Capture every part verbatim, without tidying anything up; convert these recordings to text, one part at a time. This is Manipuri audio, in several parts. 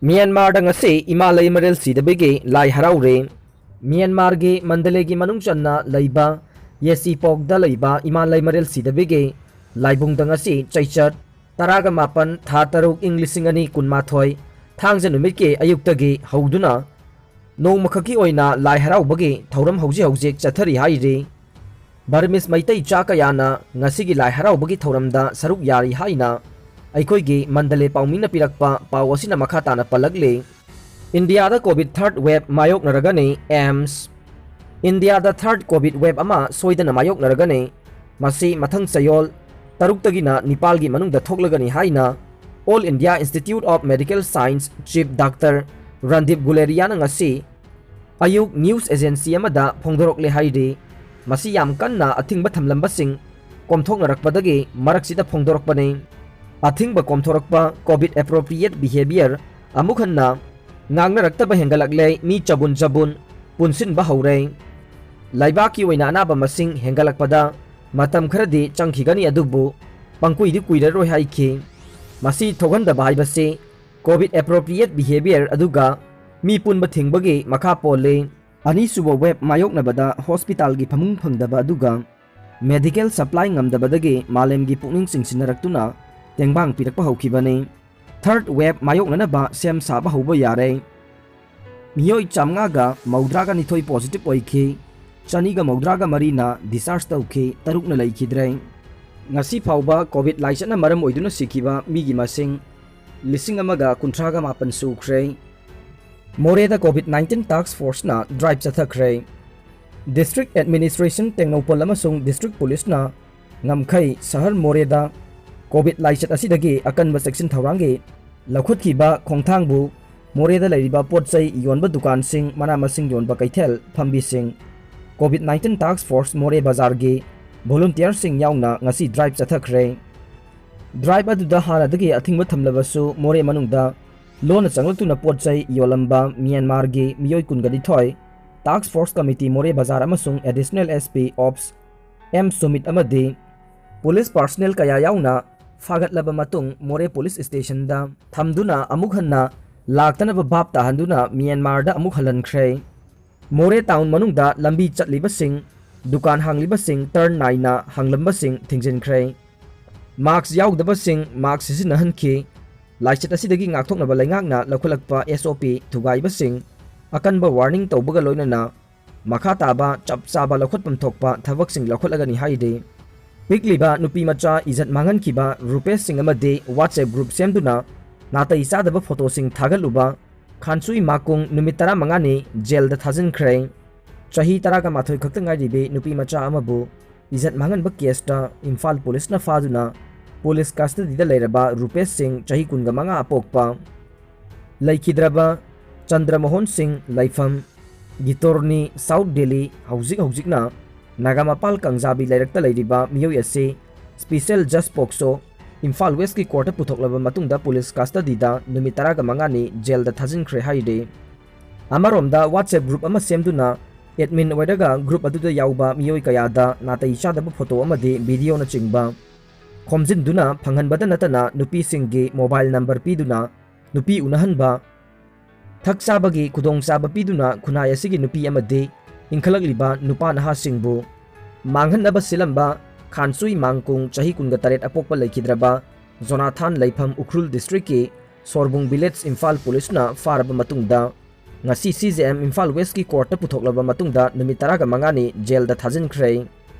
ꯃ꯭ꯌꯥꯟꯃꯥꯔꯗ ꯉꯁꯤ ꯏꯃꯥ ꯂꯩꯃꯔꯦꯜ ꯁꯤꯗꯕꯤꯒꯤ ꯂꯥꯏ ꯍꯔꯥꯎꯔꯦ꯫ ꯃ꯭ꯌꯥꯟꯃꯥꯔꯒꯤ ꯃꯟꯗꯂꯦꯒꯤ ꯃꯅꯨꯡ ꯆꯟꯅ ꯂꯩꯕ ꯌꯦꯁꯤꯄꯣꯛꯗ ꯂꯩꯕ ꯏꯃꯥ ꯂꯩꯃꯔꯦꯜ ꯁꯤꯗꯕꯤꯒꯤ ꯂꯥꯏꯕꯨꯡꯗ ꯉꯁꯤ ꯆꯩꯆꯠ ꯇꯔꯥꯒ ꯃꯥꯄꯟ, ꯊꯥ ꯇꯔꯨꯛ, ꯏꯪ ꯂꯤꯁꯤꯡ ꯑꯅꯤ ꯀꯨꯟꯃꯥꯊꯣꯏ, ꯊꯥꯡꯖ ꯅꯨꯃꯤꯠꯀꯤ ꯑꯌꯨꯛꯇꯒꯤ ꯍꯧꯗꯨꯅ ꯅꯣꯡꯃꯈꯛꯀꯤ ꯑꯣꯏꯅ ꯂꯥꯏ ꯍꯔꯥꯎꯕꯒꯤ ꯊꯧꯔꯝ ꯍꯧꯖꯤꯛ ꯍꯧꯖꯤꯛ ꯆꯠꯊꯔꯤ ꯍꯥꯏꯔꯤ꯫ ꯕꯔꯃꯤꯁ ꯃꯩꯇꯩ ꯆꯥ ꯀꯌꯥꯅ ꯉꯁꯤꯒꯤ ꯂꯥꯏ ꯍꯔꯥꯎꯕꯒꯤ ꯊꯧꯔꯝꯗ ꯁꯔꯨꯛ ꯌꯥꯔꯤ ꯍꯥꯏꯅ ꯑꯩꯈꯣꯏꯒꯤ ꯃꯟꯗꯂꯦ ꯄꯥꯎꯃꯤꯅ ꯄꯤꯔꯛꯄ ꯄꯥꯎ ꯑꯁꯤꯅ ꯃꯈꯥ ꯇꯥꯅ ꯄꯜꯂꯛꯂꯤ꯫ ꯏꯟꯗꯤꯌꯥꯗ ꯀꯣꯚꯤꯗ ꯊꯥꯔꯗ ꯋꯦꯕ ꯃꯥꯌꯣꯛꯅꯔꯒꯅꯤ꯫ ꯑꯦꯝꯁ꯫ ꯏꯟꯗꯤꯌꯥꯗ ꯊꯥꯔꯗ ꯀꯣꯚꯤꯗ ꯋꯦꯕ ꯑꯃ ꯁꯣꯏꯗꯅ ꯃꯥꯌꯣꯛꯅꯔꯒꯅꯤ꯫ ꯃꯁꯤ ꯃꯊꯪ ꯆꯌꯣꯜ ꯇꯔꯨꯛꯇꯒꯤꯅ ꯅꯤꯄꯥꯜꯒꯤ ꯃꯅꯨꯡꯗ ꯊꯣꯛꯂꯒꯅꯤ ꯍꯥꯏꯅ All India Institute of Medical Science Chief Doctor Randeep ꯒꯨꯂꯦꯔꯤꯌꯥꯅ ꯉꯁꯤ ꯑꯌꯨꯛ ꯅ꯭ꯌꯨꯁ ꯑꯦꯖꯦꯟꯁꯤ ꯑꯃꯗ ꯐꯣꯡꯗꯣꯔꯛꯂꯦ ꯍꯥꯏꯔꯤ꯫ ꯃꯁꯤ ꯌꯥꯝ ꯀꯟꯅ ꯑꯊꯤꯡꯕ ꯊꯝꯂꯝꯕꯁꯤꯡ ꯀꯣꯝꯊꯣꯛꯅꯔꯛꯄꯗꯒꯤ ꯃꯔꯛꯁꯤꯗ ꯐꯣꯡꯗꯣꯔꯛꯄꯅꯤ꯫ ꯑꯊꯤꯡꯕ ꯀꯣꯝꯊꯣꯔꯛꯄ, ꯀꯣꯚꯤꯗ ꯑꯦꯄ꯭ꯔꯣꯄ꯭ꯔꯤꯌꯦꯠ ꯕꯤꯍꯦꯕꯤꯌꯔ, ꯑꯃꯨꯛ ꯍꯟꯅ ꯉꯥꯡꯅꯔꯛꯇꯕ ꯍꯦꯟꯒꯠꯂꯛꯂꯦ꯫ ꯃꯤ ꯆꯕꯨꯟ ꯆꯕꯨꯟ ꯄꯨꯟꯁꯤꯟꯕ ꯍꯧꯔꯦ꯫ ꯂꯩꯕꯥꯛꯀꯤ ꯑꯣꯏꯅ ꯑꯅꯥꯕ ꯃꯁꯤꯡ ꯍꯦꯟꯒꯠꯂꯛꯄꯗ ꯃꯇꯝ ꯈꯔꯗꯤ ꯆꯪꯈꯤꯒꯅꯤ, ꯑꯗꯨꯕꯨ ꯄꯪꯀꯨꯏꯗꯤ ꯀꯨꯏꯔꯔꯣꯏ ꯍꯥꯏꯈꯤ꯫ ꯃꯁꯤ ꯊꯣꯛꯍꯟꯗꯕ ꯍꯥꯏꯕꯁꯤ ꯀꯣꯚꯤꯗ ꯑꯦꯄ꯭ꯔꯣꯄ꯭ꯔꯤꯌꯦꯠ ꯕꯤꯍꯦꯕꯤꯌꯔ ꯑꯗꯨꯒ ꯃꯤ ꯄꯨꯟꯕ ꯊꯤꯡꯕꯒꯤ ꯃꯈꯥ ꯄꯣꯜꯂꯤ꯫ ꯑꯅꯤꯁꯨꯕ ꯋꯦꯕ ꯃꯥꯌꯣꯛꯅꯕꯗ ꯍꯣꯁꯄꯤꯇꯥꯜꯒꯤ ꯐꯃꯨꯡ ꯐꯪꯗꯕ ꯑꯗꯨꯒ ꯃꯦꯗꯤꯀꯦꯜ ꯁꯄ꯭ꯂꯥꯏ ꯉꯝꯗꯕꯗꯒꯤ ꯃꯥꯂꯦꯝꯒꯤ ꯄꯨꯛꯅꯤꯡ ꯆꯤꯡꯁꯤꯟꯅꯔꯛꯇꯨꯅ ꯇꯦꯡꯕꯥꯡ ꯄꯤꯔꯛꯄ ꯍꯧꯈꯤꯕꯅꯤ꯫ ꯊꯥꯔꯗ ꯋꯦꯕ ꯃꯥꯌꯣꯛꯅꯅꯕ ꯁꯦꯝ ꯁꯥꯕ ꯍꯧꯕ ꯌꯥꯔꯦ꯫ ꯃꯤꯑꯣꯏ ꯆꯥꯝꯃꯉꯥꯒ ꯃꯧꯗ꯭ꯔꯥꯒ ꯅꯤꯊꯣꯏ ꯄꯣꯖꯤꯇꯤꯚ ꯑꯣꯏꯈꯤ, ꯆꯅꯤꯒ ꯃꯧꯗ꯭ꯔꯥꯒ ꯃꯔꯤꯅ ꯗꯤꯁꯆꯥꯔꯖ ꯇꯧꯈꯤ, ꯇꯔꯨꯛꯅ ꯂꯩꯈꯤꯗ꯭ꯔꯦ꯫ ꯉꯁꯤ ꯐꯥꯎꯕ ꯀꯣꯚꯤꯗ ꯂꯥꯏꯆꯠꯅ ꯃꯔꯝ ꯑꯣꯏꯗꯨꯅ ꯁꯤꯈꯤꯕ ꯃꯤꯒꯤ ꯃꯁꯤꯡ ꯂꯤꯁꯤꯡ ꯑꯃꯒ ꯀꯨꯟꯊ꯭ꯔꯥꯒ ꯃꯥꯄꯟ ꯁꯨꯈ꯭ꯔꯦ꯫ ꯃꯣꯔꯦꯗ ꯀꯣꯚꯤꯗ ꯅꯥꯏꯟꯇꯤꯟ ꯇꯥꯁꯛ ꯐꯣꯔꯁꯅ ꯗ꯭ꯔꯥꯏꯚ ꯆꯠꯊꯈ꯭ꯔꯦ꯫ ꯗꯤꯁꯇ꯭ꯔꯤꯛ ꯑꯦꯗꯃꯤꯅꯤꯁꯇ꯭ꯔꯦꯁꯟ ꯇꯦꯡꯅꯧꯄꯜ ꯑꯃꯁꯨꯡ ꯗꯤꯁꯇ꯭ꯔꯤꯛ ꯄꯨꯂꯤꯁꯅ ꯉꯝꯈꯩ ꯁꯍꯔ ꯃꯣꯔꯦꯗ ꯀꯣꯚꯤꯗ ꯂꯥꯏꯆꯠ ꯑꯁꯤꯗꯒꯤ ꯑꯀꯟꯕ ꯆꯦꯛꯁꯤꯟ ꯊꯧꯔꯥꯡꯒꯤ ꯂꯧꯈꯠꯈꯤꯕ ꯈꯣꯡꯊꯥꯡꯕꯨ ꯃꯣꯔꯦꯗ ꯂꯩꯔꯤꯕ ꯄꯣꯠ ꯆꯩ ꯌꯣꯟꯕ ꯗꯨꯀꯥꯟꯁꯤꯡ, ꯃꯅꯥ ꯃꯁꯤꯡ ꯌꯣꯟꯕ ꯀꯩꯊꯦꯜ ꯐꯝꯕꯤꯁꯤꯡ, ꯀꯣꯚꯤꯗ ꯅꯥꯏꯟꯇꯤꯟ ꯇꯥꯁꯛ ꯐꯣꯔꯁ ꯃꯣꯔꯦ ꯕꯖꯥꯔꯒꯤ ꯚꯣꯂꯨꯟꯇꯤꯌꯔꯁꯤꯡ ꯌꯥꯎꯅ ꯉꯁꯤ ꯗ꯭ꯔꯥꯏꯚ ꯆꯠꯊꯈ꯭ꯔꯦ꯫ ꯗ꯭ꯔꯥꯏꯚ ꯑꯗꯨꯗ ꯍꯥꯟꯅꯗꯒꯤ ꯑꯊꯤꯡꯕ ꯊꯝꯂꯕꯁꯨ ꯃꯣꯔꯦ ꯃꯅꯨꯡꯗ ꯂꯣꯟꯅ ꯆꯪꯂꯛꯇꯨꯅ ꯄꯣꯠ ꯆꯩ ꯌꯣꯜꯂꯝꯕ ꯃ꯭ꯌꯥꯟꯃꯥꯔꯒꯤ ꯃꯤꯑꯣꯏ ꯀꯨꯟꯒ ꯅꯤꯊꯣꯏ ꯇꯥꯁꯛ ꯐꯣꯔꯁ ꯀꯃꯤꯇꯤ ꯃꯣꯔꯦ ꯕꯖꯥꯔ ꯑꯃꯁꯨꯡ additional S P ꯑꯣꯞꯁ M Sumit ꯑꯃꯗꯤ ꯄꯨꯂꯤꯁ ꯄꯥꯔꯁꯅꯦꯜ ꯀꯌꯥ ꯌꯥꯎꯅ ꯐꯥꯒꯠꯂꯕ ꯃꯇꯨꯡ ꯃꯣꯔꯦ ꯄꯨꯂꯤꯁ ꯁ꯭ꯇꯦꯁꯟꯗ ꯊꯝꯗꯨꯅ ꯑꯃꯨꯛ ꯍꯟꯅ ꯂꯥꯛꯇꯅꯕ ꯚꯥꯞ ꯇꯥꯍꯟꯗꯨꯅ ꯃ꯭ꯌꯥꯟꯃꯥꯔꯗ ꯑꯃꯨꯛ ꯍꯜꯍꯟꯈ꯭ꯔꯦ꯫ ꯃꯣꯔꯦ ꯇꯥꯎꯟ ꯃꯅꯨꯡꯗ ꯂꯝꯕꯤ ꯆꯠꯂꯤꯕꯁꯤꯡ, ꯗꯨꯀꯥꯟ ꯍꯥꯡꯂꯤꯕꯁꯤꯡ ꯇꯔꯟ ꯅꯥꯏꯅ ꯍꯥꯡꯂꯝꯕꯁꯤꯡ ꯊꯤꯡꯖꯤꯟꯈ꯭ꯔꯦ꯫ ꯃꯥꯛꯁ ꯌꯥꯎꯗꯕꯁꯤꯡ ꯃꯥꯛꯁ ꯁꯤꯖꯤꯟꯅꯍꯟꯈꯤ꯫ ꯂꯥꯏꯆꯠ ꯑꯁꯤꯗꯒꯤ ꯉꯥꯛꯊꯣꯛꯅꯕ ꯂꯩꯉꯥꯛꯅ ꯂꯧꯈꯠꯂꯛꯄ ꯑꯦꯁ ꯑꯣ ꯄꯤ ꯊꯨꯒꯥꯏꯕꯁꯤꯡ ꯑꯀꯟꯕ ꯋꯥꯔꯅꯤꯡ ꯇꯧꯕꯒ ꯂꯣꯏꯅꯅ ꯃꯈꯥ ꯇꯥꯕ ꯆꯞ ꯆꯥꯕ ꯂꯧꯈꯠꯐꯝ ꯊꯣꯛꯄ ꯊꯕꯛꯁꯤꯡ ꯂꯧꯈꯠꯂꯒꯅꯤ ꯍꯥꯏꯔꯤ꯫ ꯄꯤꯛꯂꯤꯕ ꯅꯨꯄꯤ ꯃꯆꯥ ꯏꯖꯠ ꯃꯥꯡꯍꯟꯈꯤꯕ ꯔꯨꯄꯦꯁ ꯁꯤꯡ ꯑꯃꯗꯤ WhatsApp ꯒ꯭ꯔꯨꯞ ꯁꯦꯝꯗꯨꯅ ꯅꯥꯇꯩ ꯆꯥꯗꯕ ꯐꯣꯇꯣꯁꯤꯡ ꯊꯥꯒꯠꯂꯨꯕ ꯈꯥꯟꯁꯨꯏ ꯃꯥꯀꯨꯡ ꯅꯨꯃꯤꯠ ꯇꯔꯥꯃꯉꯥꯅꯤ ꯖꯦꯜꯗ ꯊꯥꯖꯤꯟꯈ꯭ꯔꯦ꯫ ꯆꯍꯤ ꯇꯔꯥꯒ ꯃꯥꯊꯣꯏ ꯈꯛꯇ ꯉꯥꯏꯔꯤꯕꯤ ꯅꯨꯄꯤ ꯃꯆꯥ ꯑꯃꯕꯨ ꯏꯖꯠ ꯃꯥꯡꯍꯟꯕ ꯀꯦꯁꯇ ꯏꯝꯐꯥꯜ ꯄꯨꯂꯤꯁꯅ ꯐꯥꯗꯨꯅ ꯄꯨꯂꯤꯁ ꯀꯁꯇꯗꯤꯗ ꯂꯩꯔꯕ ꯔꯨꯄꯦꯁ ꯁꯤꯡ ꯆꯍꯤ ꯀꯨꯟꯒ ꯃꯉꯥ ꯑꯄꯣꯛꯄ ꯂꯩꯈꯤꯗ꯭ꯔꯕ ꯆꯟꯗ꯭ꯔꯃꯣꯍꯟ ꯁꯤꯡ ꯂꯩꯐꯝ ꯒꯤꯇꯣꯔꯅꯤ, ꯁꯥꯎꯠ ꯗꯦꯜꯂꯤ, ꯍꯧꯖꯤꯛ ꯍꯧꯖꯤꯛꯅ ꯅꯥꯒꯥꯃꯄꯥꯜ ꯀꯥꯡꯖꯥꯕꯤ ꯂꯩꯔꯛꯇ ꯂꯩꯔꯤꯕ ꯃꯤꯑꯣꯏ ꯑꯁꯤ ꯁ꯭ꯄꯤꯁꯦꯜ ꯖꯁ ꯄꯣꯛꯁꯣ ꯏꯝꯐꯥꯜ ꯋꯦꯁꯀꯤ ꯀꯣꯔꯠꯇ ꯄꯨꯊꯣꯛꯂꯕ ꯃꯇꯨꯡꯗ ꯄꯨꯂꯤꯁ ꯀꯁꯇꯗꯤꯗ ꯅꯨꯃꯤꯠ ꯇꯔꯥꯒ ꯃꯉꯥꯅꯤ ꯖꯦꯜꯗ ꯊꯥꯖꯤꯟꯈ꯭ꯔꯦ ꯍꯥꯏꯔꯤ꯫ ꯑꯃꯔꯣꯝꯗ WhatsApp ꯒ꯭ꯔꯨꯞ ꯑꯃ ꯁꯦꯝꯗꯨꯅ ꯑꯦꯗꯃꯤꯟ ꯑꯣꯏꯔꯒ ꯒ꯭ꯔꯨꯞ ꯑꯗꯨꯗ ꯌꯥꯎꯕ ꯃꯤꯑꯣꯏ ꯀꯌꯥꯗ ꯅꯥꯇꯩ ꯆꯥꯗꯕ ꯐꯣꯇꯣ ꯑꯃꯗꯤ ꯚꯤꯗꯤꯑꯣꯅꯆꯤꯡꯕ ꯈꯣꯝꯖꯤꯟꯗꯨꯅ ꯐꯪꯍꯟꯕꯗ ꯅꯠꯇꯅ ꯅꯨꯄꯤꯁꯤꯡꯒꯤ ꯃꯣꯕꯥꯏꯜ ꯅꯝꯕꯔ ꯄꯤꯗꯨꯅ ꯅꯨꯄꯤ ꯎꯅꯍꯟꯕ, ꯊꯛ ꯆꯥꯕꯒꯤ ꯈꯨꯗꯣꯡꯆꯥꯕ ꯄꯤꯗꯨꯅ ꯈꯨꯟꯅꯥꯏ ꯑꯁꯤꯒꯤ ꯅꯨꯄꯤ ꯑꯃꯗꯤ ꯏꯟꯈꯠꯂꯛꯂꯤꯕ ꯅꯨꯄꯥ ꯅꯍꯥꯁꯤꯡꯕꯨ ꯃꯥꯡꯍꯟꯅꯕ ꯁꯤꯜꯂꯝꯕ ꯈꯥꯟꯁꯨꯏ ꯃꯥꯡꯀꯨꯡ ꯆꯍꯤ ꯀꯨꯟꯒ ꯇꯔꯦꯠ ꯑꯄꯣꯛꯄ ꯂꯩꯈꯤꯗ꯭ꯔꯕ ꯖꯣꯅꯥꯊꯥꯟ ꯂꯩꯐꯝ ꯎꯈ꯭ꯔꯨꯜ ꯗꯤꯁꯇ꯭ꯔꯤꯛꯀꯤ ꯁꯣꯔꯕꯨꯡ ꯚꯤꯂꯦꯖ ꯏꯝꯐꯥꯜ ꯄꯨꯂꯤꯁꯅ ꯐꯥꯔꯕ ꯃꯇꯨꯡꯗ ꯉꯁꯤ ꯁꯤ ꯖꯦ ꯑꯦꯝ ꯏꯝꯐꯥꯜ ꯋꯦꯁꯀꯤ ꯀꯣꯔꯠꯇ ꯄꯨꯊꯣꯛꯂꯕ ꯃꯇꯨꯡꯗ ꯅꯨꯃꯤꯠ ꯇꯔꯥꯒ ꯃꯉꯥꯅꯤ ꯖꯦꯜꯗ ꯊꯥꯖꯤꯟꯈ꯭ꯔꯦ꯫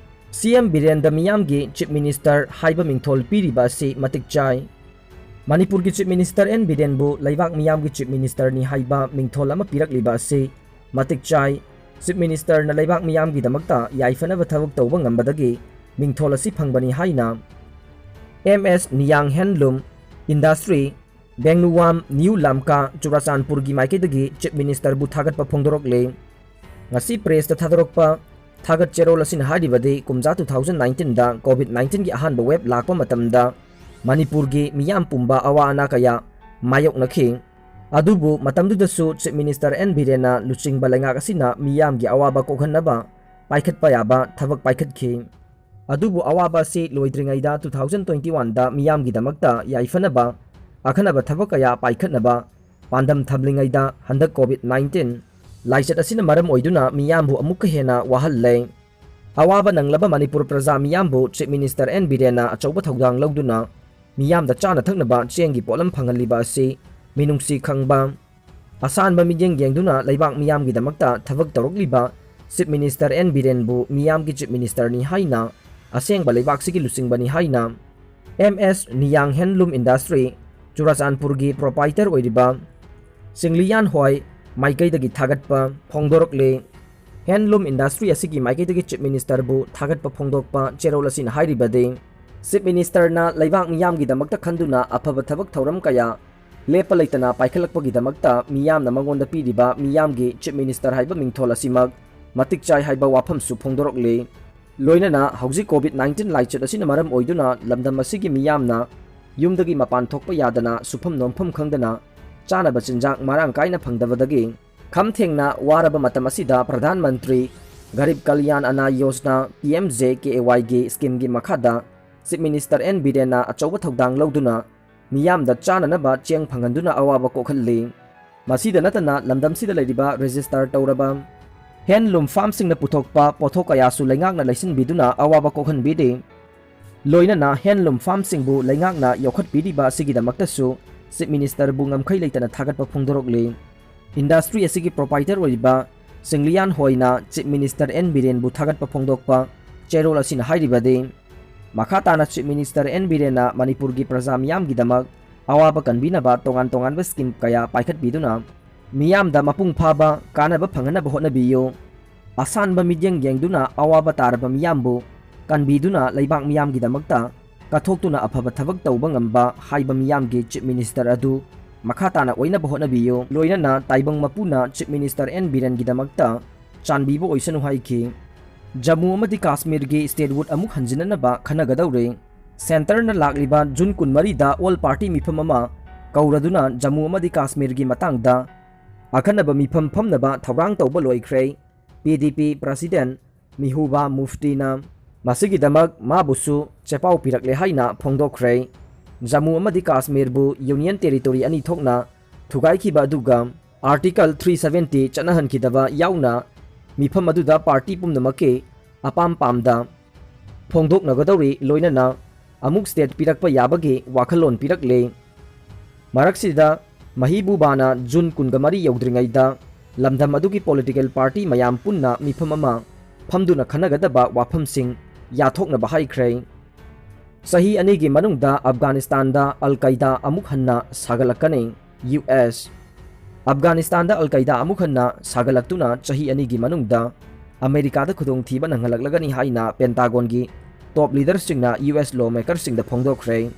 ꯁꯤ ꯑꯦꯝ ꯕꯤꯔꯦꯟꯗ ꯃꯤꯌꯥꯝꯒꯤ ꯆꯤꯐ ꯃꯤꯅꯤꯁꯇꯔ ꯍꯥꯏꯕ ꯃꯤꯡꯊꯣꯜ ꯄꯤꯔꯤꯕ ꯑꯁꯤ ꯃꯇꯤꯛ ꯆꯥꯏ꯫ ꯃꯅꯤꯄꯨꯔꯒꯤ ꯆꯤꯐ ꯃꯤꯅꯤꯁꯇꯔ ꯑꯦꯟ ꯕꯤꯔꯦꯟꯕꯨ ꯂꯩꯕꯥꯛ ꯃꯤꯌꯥꯝꯒꯤ ꯆꯤꯐ ꯃꯤꯅꯤꯁꯇꯔꯅꯤ ꯍꯥꯏꯕ ꯃꯤꯡꯊꯣꯜ ꯑꯃ ꯄꯤꯔꯛꯂꯤꯕ ꯑꯁꯤ ꯃꯇꯤꯛ ꯆꯥꯏ꯫ ꯆꯤꯐ ꯃꯤꯅꯤꯁꯇꯔꯅ ꯂꯩꯕꯥꯛ ꯃꯤꯌꯥꯝꯒꯤꯗꯃꯛꯇ ꯌꯥꯏꯐꯅꯕ ꯊꯕꯛ ꯇꯧꯕ ꯉꯝꯕꯗꯒꯤ ꯃꯤꯡꯊꯣꯜ ꯑꯁꯤ ꯐꯪꯕꯅꯤ ꯍꯥꯏꯅ ꯑꯦꯝ ꯑꯦꯁ ꯅꯤꯌꯥꯡ ꯍꯦꯟꯂꯨꯝ ꯏꯟꯗꯁꯇ꯭ꯔꯤ, ꯕꯦꯡꯅꯨꯋꯥꯝ ꯅ꯭ꯌꯨ ꯂꯥꯝꯀꯥ, ꯆꯨꯔꯥꯆꯥꯟꯄꯨꯔꯒꯤ ꯃꯥꯏꯀꯩꯗꯒꯤ ꯆꯤꯐ ꯃꯤꯅꯤꯁꯇꯔꯕꯨ ꯊꯥꯒꯠꯄ ꯐꯣꯡꯗꯣꯔꯛꯂꯦ꯫ ꯉꯁꯤ ꯄ꯭ꯔꯦꯁꯇ ꯊꯥꯗꯣꯔꯛꯄ ꯊꯥꯒꯠ ꯆꯦꯔꯣꯜ ꯑꯁꯤꯅ ꯍꯥꯏꯔꯤꯕꯗꯤ, ꯀꯨꯝꯖꯥ ꯇꯨ ꯊꯥꯎꯖꯟ ꯅꯥꯏꯟꯇꯤꯟꯗ ꯀꯣꯚꯤꯗ ꯅꯥꯏꯟꯇꯤꯟꯒꯤ ꯑꯍꯥꯟꯕ ꯋꯦꯕ ꯂꯥꯛꯄ ꯃꯇꯝꯗ ꯃꯅꯤꯄꯨꯔꯒꯤ ꯃꯤꯌꯥꯝ ꯄꯨꯝꯕ ꯑꯋꯥ ꯑꯅꯥ ꯀꯌꯥ ꯃꯥꯌꯣꯛꯅꯈꯤ꯫ ꯑꯗꯨꯕꯨ ꯃꯇꯝꯗꯨꯗꯁꯨ ꯆꯤꯐ ꯃꯤꯅꯤꯁꯇꯔ ꯑꯦꯟ ꯕꯤꯔꯦꯟꯅ ꯂꯨꯆꯤꯡꯕ ꯂꯩꯉꯥꯛ ꯑꯁꯤꯅ ꯃꯤꯌꯥꯝꯒꯤ ꯑꯋꯥꯕ ꯀꯣꯛꯍꯟꯅꯕ ꯄꯥꯏꯈꯠꯄ ꯌꯥꯕ ꯊꯕꯛ ꯄꯥꯏꯈꯠꯈꯤ꯫ ꯑꯗꯨꯕꯨ ꯑꯋꯥꯕ ꯑꯁꯤ ꯂꯣꯏꯗ꯭ꯔꯤꯉꯩꯗ ꯇꯨ ꯊꯥꯎꯖꯟ ꯇ꯭ꯋꯦꯟꯇꯤ ꯋꯥꯟꯗ ꯃꯤꯌꯥꯝꯒꯤꯗꯃꯛꯇ ꯌꯥꯏꯐꯅꯕ ꯑꯈꯟꯅꯕ ꯊꯕꯛ ꯀꯌꯥ ꯄꯥꯏꯈꯠꯅꯕ ꯄꯥꯟꯗꯝ ꯊꯝꯂꯤꯉꯩꯗ ꯍꯟꯗꯛ COVID nineteen ꯂꯥꯏꯆꯠ ꯑꯁꯤꯅ ꯃꯔꯝ ꯑꯣꯏꯗꯨꯅ ꯃꯤꯌꯥꯝꯕꯨ ꯑꯃꯨꯛꯀ ꯍꯦꯟꯅ ꯋꯥꯍꯜꯂꯦ꯫ ꯑꯋꯥꯕ ꯅꯪꯂꯕ ꯃꯅꯤꯄꯨꯔ ꯄ꯭ꯔꯖꯥ ꯃꯤꯌꯥꯝꯕꯨ Chief Minister N ꯕꯤꯔꯦꯟꯅ ꯑꯆꯧꯕ ꯊꯧꯗꯥꯡ ꯂꯧꯗꯨꯅ ꯃꯤꯌꯥꯝꯗ ꯆꯥꯅ ꯊꯛꯅꯕ ꯆꯦꯡꯒꯤ ꯄꯣꯠꯂꯝ ꯐꯪꯍꯜꯂꯤꯕ ꯑꯁꯤ ꯃꯤꯅꯨꯡꯁꯤ ꯈꯪꯕ, ꯑꯁꯥꯟꯕ ꯃꯤꯠꯌꯦꯡ ꯌꯦꯡꯗꯨꯅ ꯂꯩꯕꯥꯛ ꯃꯤꯌꯥꯝꯒꯤꯗꯃꯛꯇ ꯊꯕꯛ ꯇꯧꯔꯛꯂꯤꯕ Chief Minister N ꯕꯤꯔꯦꯟꯕꯨ ꯃꯤꯌꯥꯝꯒꯤ Chief Ministerꯅꯤ ꯍꯥꯏꯅ, ꯑꯁꯦꯡꯕ ꯂꯩꯕꯥꯛꯁꯤꯒꯤ ꯂꯨꯆꯤꯡꯕꯅꯤ ꯍꯥꯏꯅ M S Niyang Handloom Industry, ꯆꯨꯔꯥꯆꯥꯟꯄꯨꯔꯒꯤ proprietor ꯑꯣꯏꯔꯤꯕ ꯆꯤꯡꯂꯤꯌꯥꯟ ꯍꯣꯏ ꯃꯥꯏꯀꯩꯗꯒꯤ ꯊꯥꯒꯠꯄ ꯐꯣꯡꯗꯣꯔꯛꯂꯤ꯫ Handloom industry ꯑꯁꯤꯒꯤ ꯃꯥꯏꯀꯩꯗꯒꯤ Chief Ministerꯕꯨ ꯊꯥꯒꯠꯄ ꯐꯣꯡꯗꯣꯛꯄ ꯆꯦꯔꯣꯜ ꯑꯁꯤꯅ ꯍꯥꯏꯔꯤꯕꯗꯤ, Chief Ministerꯅ ꯂꯩꯕꯥꯛ ꯃꯤꯌꯥꯝꯒꯤꯗꯃꯛꯇ ꯈꯟꯗꯨꯅ ꯑꯐꯕ ꯊꯕꯛ ꯊꯧꯔꯝ ꯀꯌꯥ ꯂꯦꯞꯄ ꯂꯩꯇꯅ ꯄꯥꯏꯈꯠꯂꯛꯄꯒꯤꯗꯃꯛꯇ ꯃꯤꯌꯥꯝꯅ ꯃꯉꯣꯟꯗ ꯄꯤꯔꯤꯕ ꯃꯤꯌꯥꯝꯒꯤ Chief Minister ꯍꯥꯏꯕ ꯃꯤꯡꯊꯣꯜ ꯑꯁꯤꯃꯛ ꯃꯇꯤꯛ ꯆꯥꯏ ꯍꯥꯏꯕ ꯋꯥꯐꯝꯁꯨ ꯐꯣꯡꯗꯣꯔꯛꯂꯤ꯫ ꯂꯣꯏꯅꯅ ꯍꯧꯖꯤꯛ COVID nineteen ꯂꯥꯏꯆꯠ ꯑꯁꯤꯅ ꯃꯔꯝ ꯑꯣꯏꯗꯨꯅ ꯂꯝꯗꯝ ꯑꯁꯤꯒꯤ ꯃꯤꯌꯥꯝꯅ ꯌꯨꯝꯗꯒꯤ ꯃꯄꯥꯟ ꯊꯣꯛꯄ ꯌꯥꯗꯅ, ꯁꯨꯐꯝ ꯅꯣꯝꯐꯝ ꯈꯪꯗꯅ, ꯆꯥꯅꯕ ꯆꯤꯟꯖꯥꯛ ꯃꯔꯥꯡ ꯀꯥꯏꯅ ꯐꯪꯗꯕꯗꯒꯤ ꯈꯝ ꯊꯦꯡꯅ ꯋꯥꯔꯕ ꯃꯇꯝ ꯑꯁꯤꯗ Pradhan Mantri Garib Kalyan ꯑꯟꯅ Yojana, P M J K A Yꯒꯤ schemeꯒꯤ ꯃꯈꯥꯗ Chief Minister N ꯕꯤꯔꯦꯟꯅ ꯑꯆꯧꯕ ꯊꯧꯗꯥꯡ ꯂꯧꯗꯨꯅ ꯃꯤꯌꯥꯝꯗ ꯆꯥꯅꯅꯕ ꯆꯦꯡ ꯐꯪꯍꯟꯗꯨꯅ ꯑꯋꯥꯕ ꯀꯣꯛꯍꯜꯂꯤ꯫ ꯃꯁꯤꯗ ꯅꯠꯇꯅ ꯂꯝꯗꯝꯁꯤꯗ ꯂꯩꯔꯤꯕ register ꯇꯧꯔꯕ handloom farmꯁꯤꯡꯅ ꯄꯨꯊꯣꯛꯄ ꯄꯣꯠꯊꯣꯛ ꯀꯌꯥꯁꯨ ꯂꯩꯉꯥꯛꯅ ꯂꯩꯁꯤꯟꯕꯤꯗꯨꯅ ꯑꯋꯥꯕ ꯀꯣꯛꯍꯟꯕꯤꯔꯤ꯫ ꯂꯣꯏꯅꯅ handloom farmꯁꯤꯡꯕꯨ ꯂꯩꯉꯥꯛꯅ ꯌꯣꯛꯈꯠꯄꯤꯔꯤꯕ ꯑꯁꯤꯒꯤꯗꯃꯛꯇꯁꯨ Chief Ministerꯕꯨ ꯉꯝꯈꯩ ꯂꯩꯇꯅ ꯊꯥꯒꯠꯄ ꯐꯣꯡꯗꯣꯔꯛꯂꯤ꯫ Industry ꯑꯁꯤꯒꯤ proprietor ꯑꯣꯏꯔꯤꯕ ꯆꯤꯡꯂꯤꯌꯥꯟ ꯍꯣꯏꯅ Chief Minister N ꯕꯤꯔꯦꯟꯕꯨ ꯊꯥꯒꯠꯄ ꯐꯣꯡꯗꯣꯛꯄ ꯆꯦꯔꯣꯜ ꯑꯁꯤꯅ ꯍꯥꯏꯔꯤꯕꯗꯤ, ꯃꯈꯥ ꯇꯥꯅ Chief Minister N ꯕꯤꯔꯦꯟꯅ ꯃꯅꯤꯄꯨꯔꯒꯤ ꯄ꯭ꯔꯖꯥ ꯃꯤꯌꯥꯝꯒꯤꯗꯃꯛ ꯑꯋꯥꯕ ꯀꯟꯕꯤꯅꯕ ꯇꯣꯉꯥꯟ ꯇꯣꯉꯥꯟꯕ scheme ꯀꯌꯥ ꯄꯥꯏꯈꯠꯄꯤꯗꯨꯅ ꯃꯤꯌꯥꯝꯗ ꯃꯄꯨꯡ ꯐꯥꯕ ꯀꯥꯟꯅꯕ ꯐꯪꯍꯟꯅꯕ ꯍꯣꯠꯅꯕꯤꯌꯨ꯫ ꯑꯁꯥꯟꯕ ꯃꯤꯠꯌꯦꯡ ꯌꯦꯡꯗꯨꯅ ꯑꯋꯥꯕ ꯇꯥꯔꯕ ꯃꯤꯌꯥꯝꯕꯨ ꯀꯟꯕꯤꯗꯨꯅ ꯂꯩꯕꯥꯛ ꯃꯤꯌꯥꯝꯒꯤꯗꯃꯛꯇ ꯀꯠꯊꯣꯛꯇꯨꯅ ꯑꯐꯕ ꯊꯕꯛ ꯇꯧꯕ ꯉꯝꯕ ꯍꯥꯏꯕ ꯃꯤꯌꯥꯝꯒꯤ Chief Minister ꯑꯗꯨ ꯃꯈꯥ ꯇꯥꯅ ꯑꯣꯏꯅꯕ ꯍꯣꯠꯅꯕꯤꯌꯨ꯫ ꯂꯣꯏꯅꯅ ꯇꯥꯏꯕꯪ ꯃꯄꯨꯅ Chief Minister N ꯕꯤꯔꯦꯟꯒꯤꯗꯃꯛꯇ ꯆꯥꯟꯕꯤꯕ ꯑꯣꯏꯁꯅꯨ ꯍꯥꯏꯈꯤ꯫ ꯖꯝꯃꯨ ꯑꯃꯗꯤ ꯀꯥꯁꯃꯤꯔꯒꯤ statehood ꯑꯃꯨꯛ ꯍꯟꯖꯤꯟꯅꯅꯕ ꯈꯟꯅꯒꯗꯧꯔꯦ꯫ Centreꯅ ꯂꯥꯛꯂꯤꯕ June ꯀꯨꯟꯃꯔꯤꯗ all party ꯃꯤꯐꯝ ꯑꯃ ꯀꯧꯔꯗꯨꯅ ꯖꯝꯃꯨ ꯑꯃꯗꯤ ꯀꯥꯁꯃꯤꯔꯒꯤ ꯃꯇꯥꯡꯗ ꯑꯈꯟꯅꯕ ꯃꯤꯐꯝ ꯐꯝꯅꯕ ꯊꯧꯔꯥꯡ ꯇꯧꯕ ꯂꯣꯏꯈ꯭ꯔꯦ꯫ P D P President ꯃꯤꯍꯨꯕꯥ ꯃꯨꯐꯇꯤꯅ ꯃꯁꯤꯒꯤꯗꯃꯛ ꯃꯥꯕꯨꯁꯨ ꯆꯦꯄꯥꯎ ꯄꯤꯔꯛꯂꯦ ꯍꯥꯏꯅ ꯐꯣꯡꯗꯣꯛꯈ꯭ꯔꯦ꯫ ꯖꯝꯃꯨ ꯑꯃꯗꯤ ꯀꯥꯁꯃꯤꯔꯕꯨ Union Territory ꯑꯅꯤ ꯊꯣꯛꯅ ꯊꯨꯒꯥꯏꯈꯤꯕ ꯑꯗꯨꯒ Article three seventy ꯆꯠꯅꯍꯟꯈꯤꯗꯕ ꯌꯥꯎꯅ ꯃꯤꯐꯝ ꯑꯗꯨꯗ party ꯄꯨꯝꯅꯃꯛꯀꯤ ꯑꯄꯥꯝ ꯄꯥꯝꯗ ꯐꯣꯡꯗꯣꯛꯅꯒꯗꯧꯔꯤ, ꯂꯣꯏꯅꯅ ꯑꯃꯨꯛ state ꯄꯤꯔꯛꯄ ꯌꯥꯕꯒꯤ ꯋꯥꯈꯜꯂꯣꯟ ꯄꯤꯔꯛꯂꯦ꯫ ꯃꯔꯛꯁꯤꯗ ꯃꯍꯤꯕꯨꯕꯥꯅ June ꯀꯨꯟꯒ ꯃꯔꯤ ꯌꯧꯗ꯭ꯔꯤꯉꯩꯗ ꯂꯝꯗꯝ ꯑꯗꯨꯒꯤ political party ꯃꯌꯥꯝ ꯄꯨꯟꯅ ꯃꯤꯐꯝ ꯑꯃ ꯐꯝꯗꯨꯅ ꯈꯟꯅꯒꯗꯕ ꯋꯥꯐꯝꯁꯤꯡ ꯌꯥꯊꯣꯛꯅꯕ ꯍꯥꯏꯈ꯭ꯔꯦ꯫ ꯆꯍꯤ ꯑꯅꯤꯒꯤ ꯃꯅꯨꯡꯗ ꯑꯐꯒꯥꯅꯤꯁꯇꯥꯟꯗ ꯑꯜ ꯀꯥꯏꯗꯥ ꯑꯃꯨꯛ ꯍꯟꯅ ꯁꯥꯒꯠꯂꯛꯀꯅꯤ꯫ U S. ꯑꯐꯒꯥꯅꯤꯁꯇꯥꯟꯗ ꯑꯜ ꯀꯥꯏꯗꯥ ꯑꯃꯨꯛ ꯍꯟꯅ ꯁꯥꯒꯠꯂꯛꯇꯨꯅ ꯆꯍꯤ ꯑꯅꯤꯒꯤ ꯃꯅꯨꯡꯗ ꯑꯃꯦꯔꯤꯀꯥꯗ ꯈꯨꯗꯣꯡꯊꯤꯕ ꯅꯪꯍꯜꯂꯛꯂꯒꯅꯤ ꯍꯥꯏꯅ Pentagonꯒꯤ top leaderꯁꯤꯡꯅ ꯌꯨ ꯑꯦꯁ lawmakerꯁꯤꯡꯗ ꯐꯣꯡꯗꯣꯛꯈ꯭ꯔꯦ꯫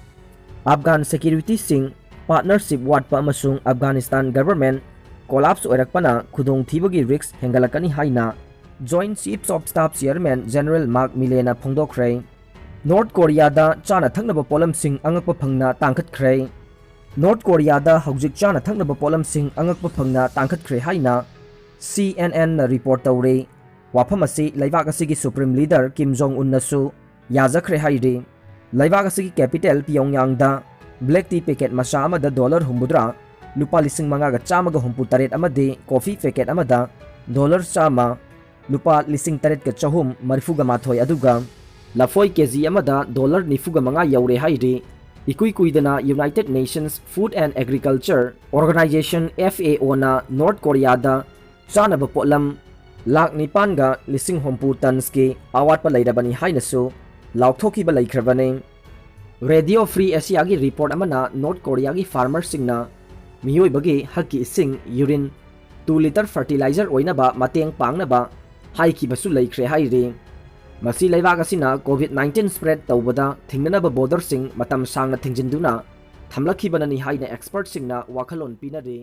ꯑꯐꯒꯥꯟ securityꯁꯤꯡ partnership ꯋꯥꯠꯄ ꯑꯃꯁꯨꯡ ꯑꯐꯒꯥꯅꯤꯁꯇꯥꯟ government collapse ꯑꯣꯏꯔꯛꯄꯅ ꯈꯨꯗꯣꯡꯊꯤꯕꯒꯤ risk ꯍꯦꯟꯒꯠꯂꯛꯀꯅꯤ ꯍꯥꯏꯅ Joint Chiefs of Staff Chairman General Mark Milleyꯅ ꯐꯣꯡꯗꯣꯛꯈ꯭ꯔꯦ꯫ ꯅꯣꯔꯠ ꯀꯣꯔꯤꯌꯥꯗ ꯆꯥꯅ ꯊꯛꯅꯕ ꯄꯣꯠꯂꯝꯁꯤꯡ ꯑꯉꯛꯄ ꯐꯪꯅ ꯇꯥꯡꯈꯠꯈ꯭ꯔꯦ꯫ ꯅꯣꯔꯠ ꯀꯣꯔꯤꯌꯥꯗ ꯍꯧꯖꯤꯛ ꯆꯥꯅ ꯊꯛꯅꯕ ꯄꯣꯠꯂꯝꯁꯤꯡ ꯑꯉꯛꯄ ꯐꯪꯅ ꯇꯥꯡꯈꯠꯈ꯭ꯔꯦ ꯍꯥꯏꯅ C N Nꯅ report ꯇꯧꯔꯤ꯫ ꯋꯥꯐꯝ ꯑꯁꯤ ꯂꯩꯕꯥꯛ ꯑꯁꯤꯒꯤ Supreme Leader Kim Jong Unꯅꯁꯨ ꯌꯥꯖꯈ꯭ꯔꯦ ꯍꯥꯏꯔꯤ꯫ ꯂꯩꯕꯥꯛ ꯑꯁꯤꯒꯤ capital Pyongyangꯗ black tea packet ꯃꯆꯥ ꯑꯃꯗ dollar ꯍꯨꯝꯐꯨꯇꯔꯥ, ꯂꯨꯄꯥ ꯂꯤꯁꯤꯡ ꯃꯉꯥꯒ ꯆꯥꯝꯃꯒ ꯍꯨꯝꯐꯨꯇꯔꯦꯠ ꯑꯃꯗꯤ coffee packet ꯑꯃꯗ dollar ꯆꯥꯝꯃ, ꯂꯨꯄꯥ ꯂꯤꯁꯤꯡ ꯇꯔꯦꯠꯀ ꯆꯍꯨꯝ ꯃꯔꯤꯐꯨꯒ ꯃꯥꯊꯣꯏ, ꯑꯗꯨꯒ ꯂꯐꯣꯏ ꯀꯦꯖꯤ ꯑꯃꯗ dollar ꯅꯤꯐꯨꯒ ꯃꯉꯥ ꯌꯧꯔꯦ ꯍꯥꯏꯔꯤ꯫ ꯏꯀꯨꯏ ꯀꯨꯏꯗꯅ United Nations Food and Agriculture Organization, F A Oꯅ ꯅꯣꯔꯠ ꯀꯣꯔꯤꯌꯥꯗ ꯆꯥꯅꯕ ꯄꯣꯠꯂꯝ ꯂꯥꯈ ꯅꯤꯄꯥꯟꯒ ꯂꯤꯁꯤꯡ ꯍꯨꯝꯐꯨ tonsꯀꯤ ꯑꯋꯥꯠꯄ ꯂꯩꯔꯕꯅꯤ ꯍꯥꯏꯅꯁꯨ ꯂꯥꯎꯊꯣꯛꯈꯤꯕ ꯂꯩꯈ꯭ꯔꯕꯅꯤ꯫ Radio Free Asiaꯒꯤ report ꯑꯃꯅ ꯅꯣꯔꯠ ꯀꯣꯔꯤꯌꯥꯒꯤ farmerꯁꯤꯡꯅ ꯃꯤꯑꯣꯏꯕꯒꯤ ꯍꯛꯀꯤ ꯏꯁꯤꯡ, urine, two litre fertilizer ꯑꯣꯏꯅꯕ ꯃꯇꯦꯡ ꯄꯥꯡꯅꯕ ꯍꯥꯏꯈꯤꯕꯁꯨ ꯂꯩꯈ꯭ꯔꯦ ꯍꯥꯏꯔꯤ꯫ ꯃꯁꯤ ꯂꯩꯕꯥꯛ ꯑꯁꯤꯅ COVID nineteen spread ꯇꯧꯕꯗ ꯊꯤꯡꯅꯅꯕ borderꯁꯤꯡ ꯃꯇꯝ ꯁꯥꯡꯅ ꯊꯤꯡꯖꯤꯟꯗꯨꯅ ꯊꯝꯂꯛꯈꯤꯕꯅꯅꯤ ꯍꯥꯏꯅ expertꯁꯤꯡꯅ ꯋꯥꯈꯜꯂꯣꯟ ꯄꯤꯅꯔꯤ꯫